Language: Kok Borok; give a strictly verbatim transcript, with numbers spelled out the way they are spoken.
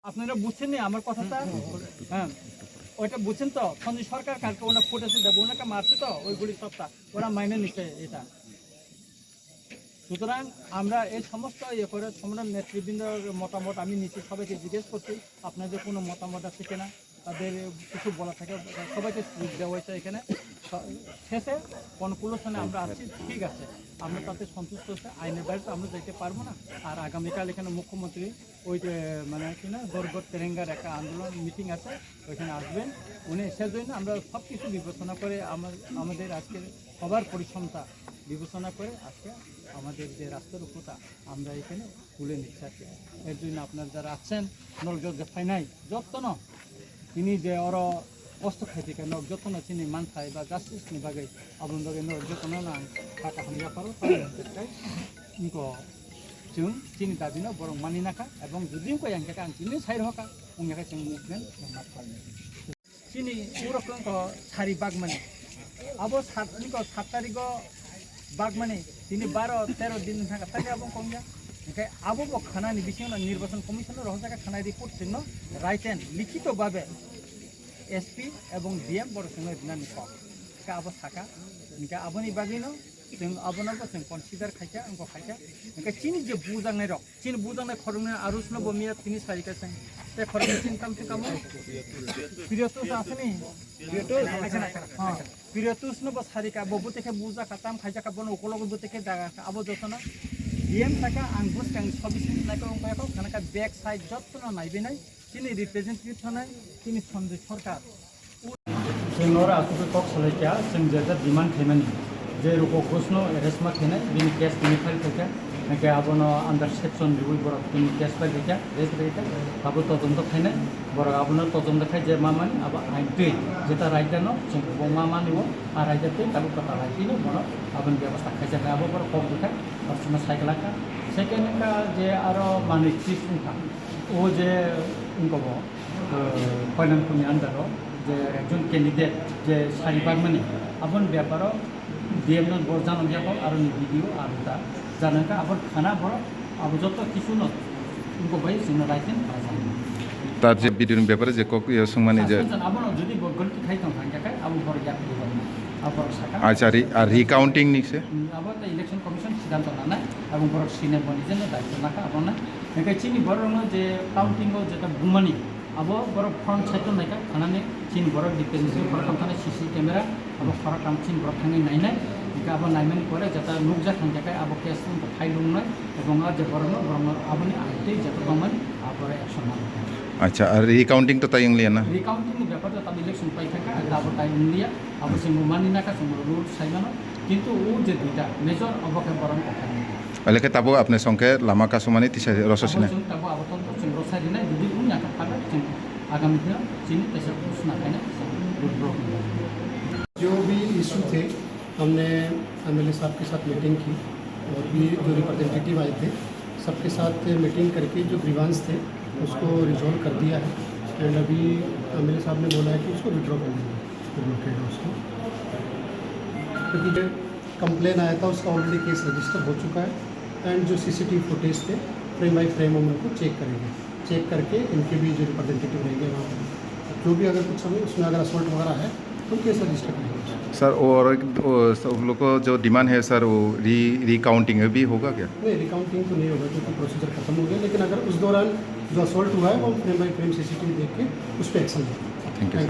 আপনারা বুঝছেন নি আমার কথাটা? হ্যাঁ, ওইটা বুঝছেন তো? সঞ্জয় সরকার কালকে ওনার ফুটেজে দেবো, ওনাকে মারছে তো ওই গুলি সবটা, ওরা মাইনে নিচ্ছে এটা। সুতরাং আমরা এই সমস্ত ইয়ে করে সম্রাট নেতৃবৃন্দর মতামত আমি নিচ্ছি, সবাইকে জিজ্ঞেস করছি আপনাদের কোনো মতামত আছে কিনা, তাদের কিছু বলা থাকে, সবাইকে সুযোগ দেওয়া হয়েছে এখানে। স- শেষে কনক্লুশনে আমরা আসছি, ঠিক আছে, আমরা তাতে সন্তুষ্ট হচ্ছে, আইনের বাইরে তো আমরা যাইতে পারবো না। আর আগামীকাল এখানে মুখ্যমন্ত্রী ওই যে মানে কি না, গড়গড় তেরেঙ্গার একটা আন্দোলন মিটিং আছে, ওইখানে আসবেন উনি। সেজন্য আমরা সব কিছু বিবেচনা করে আমার, আমাদের আজকে সবার পরিশ্রমটা বিবেচনা করে আজকে আমাদের যে রাস্তার উপরটা আমরা এখানে তুলে নিচ্ছি আর কি। এর জন্য আপনারা যারা আছেন, নরক জগৎ ফাইনাই যত্ন তিনি যে ওরা কষ্ট খাইতে কেন যত্ন চিনি মান খাই বা justice ni bagwi, aboni bagwi no jotono no ang kha kaham yaparo, tei hwnkhe tei wngkha chwng chini dabi no borok mani nakha, ebong jodi wngkha yang khe ang chini sai rokha, wngya khe chwng movement ma khlai. Chini urok wngkha sari bagmani, abo sat wngkha sat tarikh o bagmani, tini baro tero din thangkha, tani abo wngkha wngya. Hwnkhe abo bo khanani bisingo no Nirbachon Commission no rohorjak kha, khanai report chwngno written likhito babe S P ebong D M borok chwngno rinani kok. Hwnkhe abo saka, hwnkhe aboni bagwino chwng abono bo chwng consider khaikha, wngkha khaikha. Hwnkhe chini je bujaknai rok, chini bujaknai khoroknwi Arus no bo miya tini sarikha chwng. Tei khoroknwi chini tamo khe kamo? Priyotos asani? Priyotos. Ha. Priyotos no bo sarikha, bo bwtwi khe bujakha, tam khaijakha, bono ukologo bwtwi khe dagakha, abo jotono D M saka ang bwskang sobisini naikha wngkha, khanakha back side jotono naibenai. Chini representative thanai, chini Sanjay Sarkar. Chwng oro aswk khe kok salai kha, chwng je jak demand khaimani, je Rupo Ghosh no arrest ma khainai, bini case tini file khaikha, hwnkhe abono under section riui borok tini case file khaikha, arrest khaikha, abo todonto khainai, borok abono todonto khai je ma mani, abo ain twi, jeta raida no chwng bo ma mani o, a raida twi tabuk kwtal hai twi no bono aboni bebostha khaijak, abo borok kok bwkha, abo chwngno sai kwlak kha. Second wngkha je aro manwi chief wngkha. O je wngkha bo, eh, Koilanpurni under o je ekjon candidate je sari bagmani, aboni beparo D M no bo janok yakho, aroni B D O aro ta janok kha, abo khana borok abo joto kisu no wngkha bai chwngno raikhen kha. Tar je B D O ni bepare je kok, eh, swngmani je. Suspension abono jodi bo galti khai tong thang khe abo borok yak di abo borok saka. Acha, re-, ar recounting ni se? Hmm, abo ta election commission siddhanto nanai, abo borok sine boni je no daityo nakha abo na. Hingke chini borok no je counting o jeta bumani, abo borok front side o naikha, thanani chini borok detail ni simi borok tong thani C C camera, abo khorok kam chini borok thangwi nainai, hingke abo naimani pore jeta nukjak hingke kai abo case wngkha file wngnai, ebong a je borok no, borok no aboni aitwi jeta tongmani, abo borok action nanai. Acha, ar recounting to tai wngliya na? Recounting ni bepar to tamo election pai thangkha, abo tai wngliya, abo chwng mani nakha, chwng rule sai mano, kintu o je duita major abo khe borok kothai. Alekhe tabuk apni songkhe lama kasumani tisa rosa sina. Abo chwng tabuk abo tongkha chwng rosa rinai, jodi wngya kha phalak chwng agami dino chini tesa khusna khaina chwng withdraw khaina. जो भी इशू थे, हमने एमएलए साहब के साथ मीटिंग की और भी जो रिप्रेजेंटेटिव आए थे, सबके साथ मीटिंग करके जो ग्रीवांस थे, उसको रिजॉल्व कर दिया है। एंड अभी एमएलए साहब ने बोला है कि उसको विड्रॉ कर लेंगे, जो ब्लॉकेड है उसको। क्योंकि जो कंप्लेन आया था, उसका ऑलरेडी केस रजिस्टर हो चुका है। एंड जो सीसीटीवी फुटेज थे, फ्रेम बाय फ्रेम हम उनको चेक करेंगे। चेक करके इनके भी जो रिप्रेजेंटेटिव रहेंगे वहाँ पर, जो भी अगर कुछ हमें उसमें अगर असॉल्ट वगैरह है, तो केस रजिस्टर करेंगे। सर, और, और सब लोग को जो डिमांड है सर, वो री रिकाउंटिंग भी होगा क्या? नहीं, रिकाउंटिंग तो नहीं होगा क्योंकि प्रोसीजर खत्म हो गया, लेकिन अगर उस दौरान जो असॉल्ट हुआ है वो हम फ्रेम बाय फ्रेम सीसीटीवी देख के उस पर एक्शन लेंगे। Thank you sir.